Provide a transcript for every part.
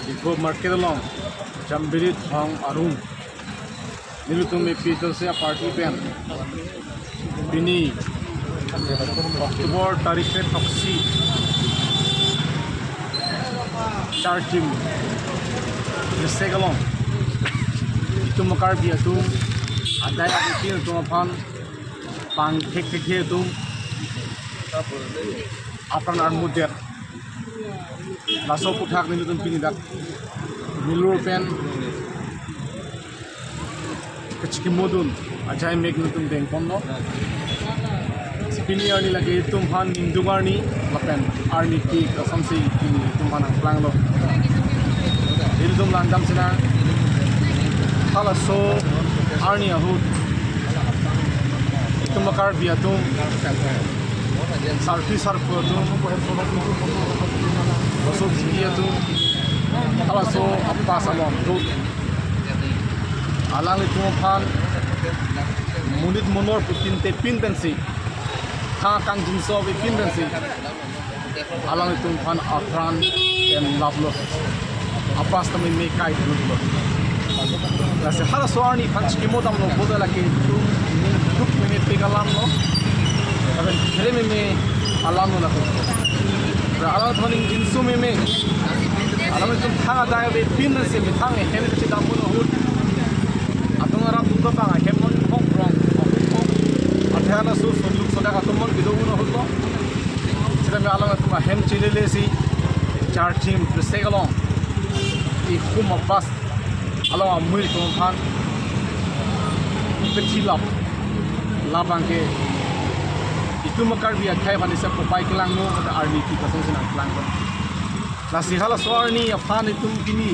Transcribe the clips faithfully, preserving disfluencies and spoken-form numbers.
Diphu market along Jambili Thong Arung, nelitum A P H L C a-party pen pini October tarik kre-throksi, Charchim District along itum Karbi atum adai atum aphan pangthek thek atum apran armudet laso aputhak nelitum pini dak milur pen kachikimodun ajai mek nelitum dengponlo. Si pini arni lake itum aphan ningduk arni lapen arni ke kosonsi pini itum aphan nangplanglo, ilitum langdam sinang. Halaso arni ahut itum Karbi atum, sarpi sarpo atum, laso jiki atum, halaso apas along dot alanglitum aphan monit monor pu tinte pin pensi, ha kangjinso ave pin pensi alanglitum aphan apran pen laplo, apas tame me kai dun lo. Lasi halaso arni aphan chikimodamlo, boda lake itum ningduk meme pek alamlo, lapen khere meme alamlo lake. Ra alanglitum aphan ingjinso meme, alanglitum thang adai ave pin pensi methang ahem kachedam ahut, adon arap atum ta bang ahem non hong rong, athe halaso sonluk sodak atum non kedo ahut lo. Sitame alanglitum ahem chelele si Charchim District along ihum apas along amui atum aphan pethi lap, labang ke itum Karbi akhei aphan isi apopai kelangno, arni ke kosonsi nangplanglo. Lasi halaso arni aphan itum pini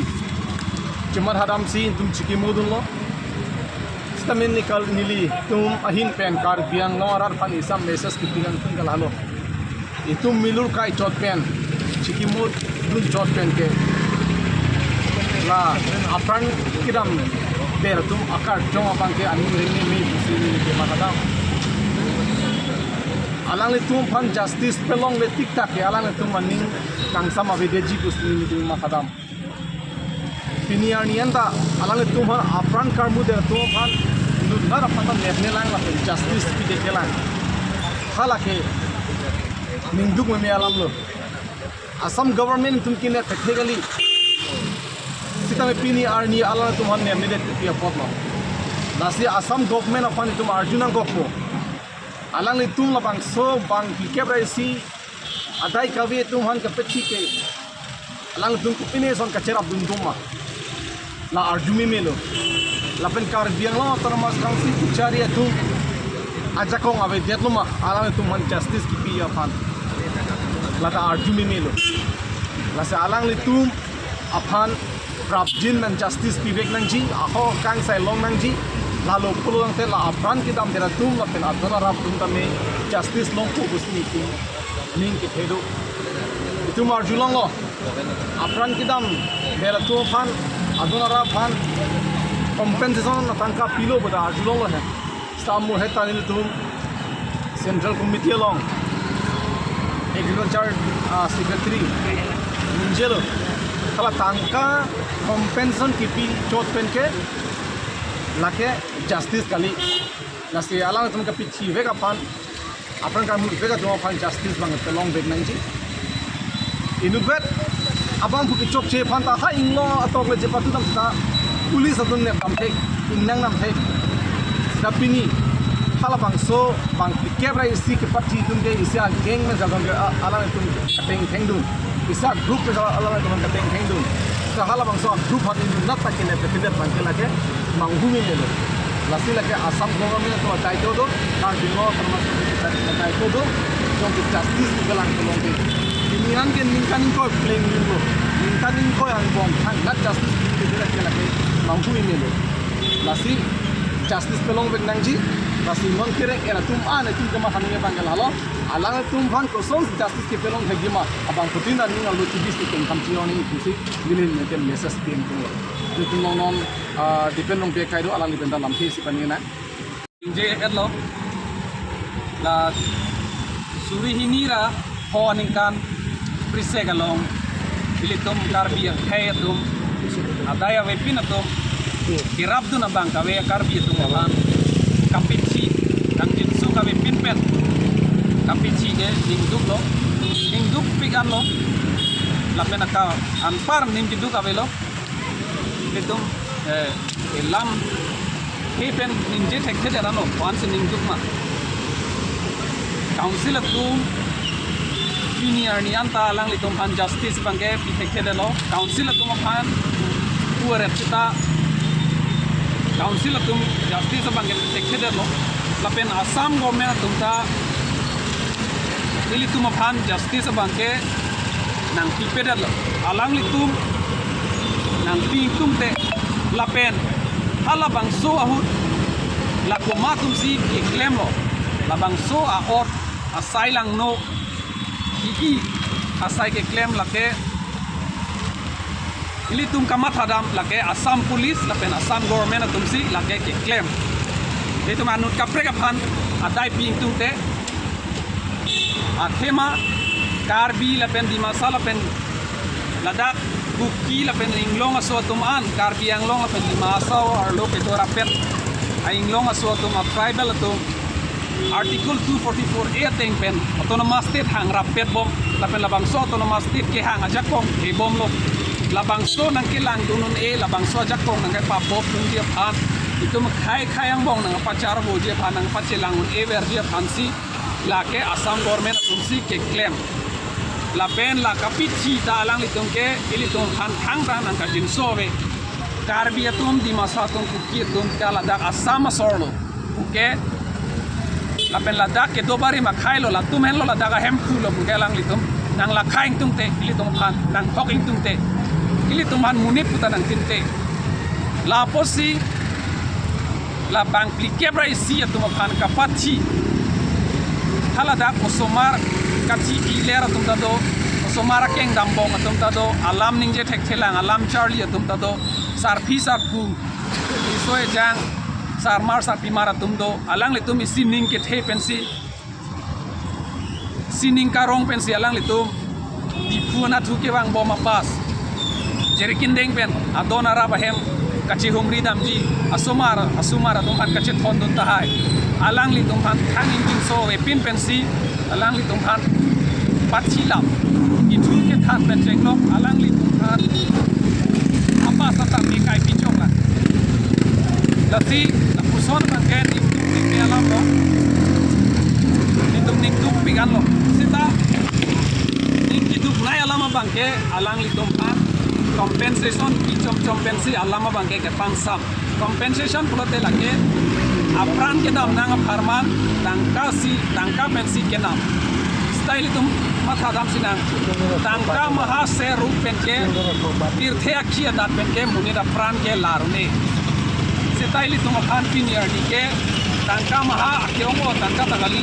chimat hadam si itum chikimodunlo. Sitame neli kal nelitum ahin pen Karbi Anglong arat aphan isi a-message kipi nangkun ke lahelo. Itum milur kai chot pen, chikimodun chot pen ke, la apran kedamver atum akarjong abang ke aning ringneme pusi neli kematha dam. Alanglitum aphan justice pelongle tik tak ke alanglitum aning kangsam avedetji pusi neli kematha dam. Pini arni anta alanglitum aphan apran karmudet atum aphan nutnat aphan ta nepnelang lapen justice pidekelang. Halake ningduk meme alamlo. Assam government atum kenep thekthek kali. Sitame pini arni alanglitum aphan nepnedet pi apotlo. Lasi Assam government aphan itum arjunangkokpo. Alanglitum labangso bang phlikep ra isi adai kave atum aphan kapethi ke alanglitum kopine ason kacherapdun doma, la arju memelo. Lapen Karbi Anglong Autonomous Council kachari atum ajakong avedet loma alanglitum aphan justice kipi aphan, la ta arju memelo. Lasi alanglitum aphan prapjin pen justice pivek nangji, ahok kangsai long nangji, lalo pulo tangte la apran kedamver atum lapen adon arap atum tame justice longpo pusi itum ning kethe do. Itum arjulonglo, apran kedamver atum aphan, adon arap aphan compensation atangka pilo pu ta arjulonglo he. Sitame he ta nelitum Central Committee along Agriculture, ah, Secretary ningje lo. Hala tangka compensation kipi chot pen ke lake justice kali. Lasi alanglitum kapethivek aphan, apran karmuvek atum aphan justice bang pelongvek nangji. Inutvet abang pu kechokche aphan ta ha inglong atok le chepathu dam ta police atum nepdam thek, ingnangdam thek. Sita pini halabangso bang phlikep ra isi kepathi atum ke isi a-gang me jadon ke a-, alanglitum katengthengdun. Isi a-group me jadon alanglitum katengthengdun. Sita halabangso a-group aphan inutnat ta kenep kedet abang ke lake manghu memelo. Lasi lake Assam government atum adai kedo, Karbi Anglong Autonomous Council adai kedo, jongsi justice kelang kelong ke. Pini an ke ningkan ingkoi pleng ningko, ningkan ingkoi angbong thangnat justice kelang ke lake manghu memelo. Lasi justice pelongvek nangji, lasi non kereng-er atum an itum kematha nangji abang ke lahelo, alanglitum aphan koson justice kepelong thekji ma, abangphutin aning alo chibis ke kengkam chiyo ni pusi neli ning ke message pi nangkoklo. Itum long non, ah, Dipen Rongpi akhei do, alangli pen ta lamthe isi paningje nang. Ningje-etlo. La suri hini ra pho aningkan Prisek along ilitum Karbi akhei atum, adai avepin atum kerapdun abang kave Karbi atum aphan kapichi nangjinsuk avepin pen kapichi ke ningduklo, ningdukpik anlo, lapen aka anpar ning keduk avelo. Ilitum, eh, elam he pen ningje thekthedet anlo, ko-ansi ningduk ma. Council atum pini arni anta alanglitum aphan justice abangke pi thekthedetlo. Council atum aphan puaret sita Council atum justice abangke pi thekthedetlo. Lapen Assam government atum ta ilitum aphan justice abangke nangpipedetlo. Alanglitum nangpi ingtungte lapen halabangso ahut la komat atumsi keklemlo, labangso a-ot asai langno, iki asai keklem lake ilitum kamathadam, lake Assam Police lapen Assam government atumsi lake keklem. Itum anut kaprek aphan adai pi ingtungte, athema Karbi lapen Dimasa lapen ladak Kuki lapen Inglong aso atum an, Karbi Anglong lapen Dima Hasao arlo kedo rapet a-Inglong aso atum, a-tribal atum Article two forty-four A ateng pen Autonomous State hang rapet bom, lapen labangso Autonomous State kehang ajakong hebomlo. Labangso nangkelangdun un-e, labangso ajakong nangkepabopdunji aphan, itum khei khei angbong nangpacharvoji aphan, nangpachelang un-e verji aphansi lake Assam government atumsi keklem. Lapen la kapichi ta alanglitum ke ilitum aphan thangta nangkajinso ave. Karbi atum, Dimasa atum, Kuki atum ke ladak Assam asor lo puke, lapen ladak kedo barim akhei lo, latum henlo ladak ahemphu lo puke alanglitum nanglakha ingtungte, ilitum aphan nanghok ingtungte, ilitum aphan monit puta nangtinte. Lapusi labang phlikep ra isi atum aphan kapathi, haladak osomar kathi iler atum ta do, osomar akeng dambong atum ta do, alam ningje thekthelang, alam charli atum ta do, sarpi sarpo, riso ejang, sarmar sarpimar atum do, alanglitum isi ning kethe pensi, sining karong pensi alanglitum Diphu anatthu kevang bom a-bus Jirikindeng pen adon arap ahem kachihumri damji, asomar, asomar atum aphan kachethondun tahai. Alanglitum aphan thang ingjinso avepin pensi alanglitum aphan pathilap, ithu kethan pen chenglok alanglitum aphan a-bus ata me kai pichok la. Lasi lapuson abangke ningdukpik alam lo. Itum ningdukpik anlo. Sita ning keduknei alam abangke alanglitum aphan compensation pi chomchom pensi alam abangke kepangsam. Compensation pulote lake apran kedam nang apharman tangka si, tangka pensi kenam. Sita ilitum mathadam sinang. Tangka maha se rup penke tirthe akhei adat penke monit apran ke lar un-e. Sita ilitum aphan pini arni ke tangka maha ake-ong-o tangka ta kali,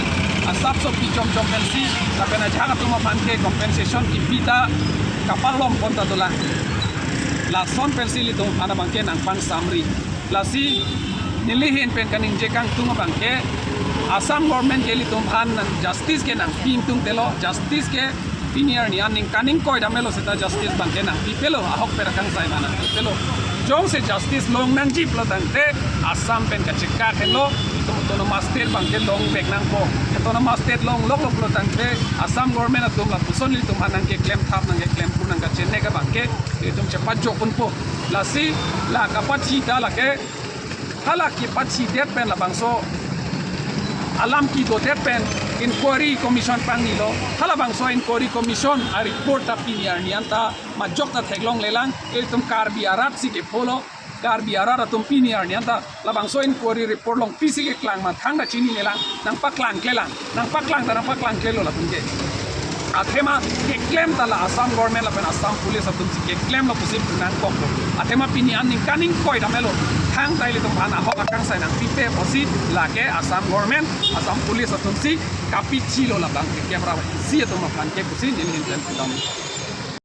asapso pi chomchom pensi lapen ajahak atum aphan ke compensation kipi ta kapalom pon ta dolang. Lason pensi ilitum aphan abangke nangpangsamri. Lasi neli ahin pen kaningje kangtung abangke Assam government ke ilitum aphan nang justice ke nangpi ingtungtelo, justice ke pini arni an ningkan ingkoi dam-elo seta justice abangke nangpipelo, ahokpet akangsai ma nangpipelo. Jongsi justice long nangji pulo tangte Assam pen kachekak henlo, itum autonomous state abangke longvek nangpo. Autonomous state longloklo pulo tangte Assam government atum lapuson ilitum aphan nangkeklem thap, nangkeklem pu, nangkachenek abangke itum chepajok unpo. Lasi la kapathi ta lake, hala kepachidet pen labangso alam kedodet pen inquiry commission pangnilo. Halabangso inquiry commission a-report ta pini arni anta majok ta theklonglelang. Itum Karbi arat si kepholo, Karbi arat atum pini arni anta labangso inquiry report along pisi keklang ma thangta chininelang, nangpaklangklelang, nangpaklang ta nangpaklangklelo latum ke. Athema keklem ta la Assam government lapen Assam police atumsi keklemlo pusi nangkoklo. Athema pini an ningkan ingkoi dam-elo, thangta ilitum aphan ahok akangsai nangpipe pusi lake Assam government, Assam police atumsi kapichilo labang ke kepra si atum aphan ke pusi neli ahin pen pudam.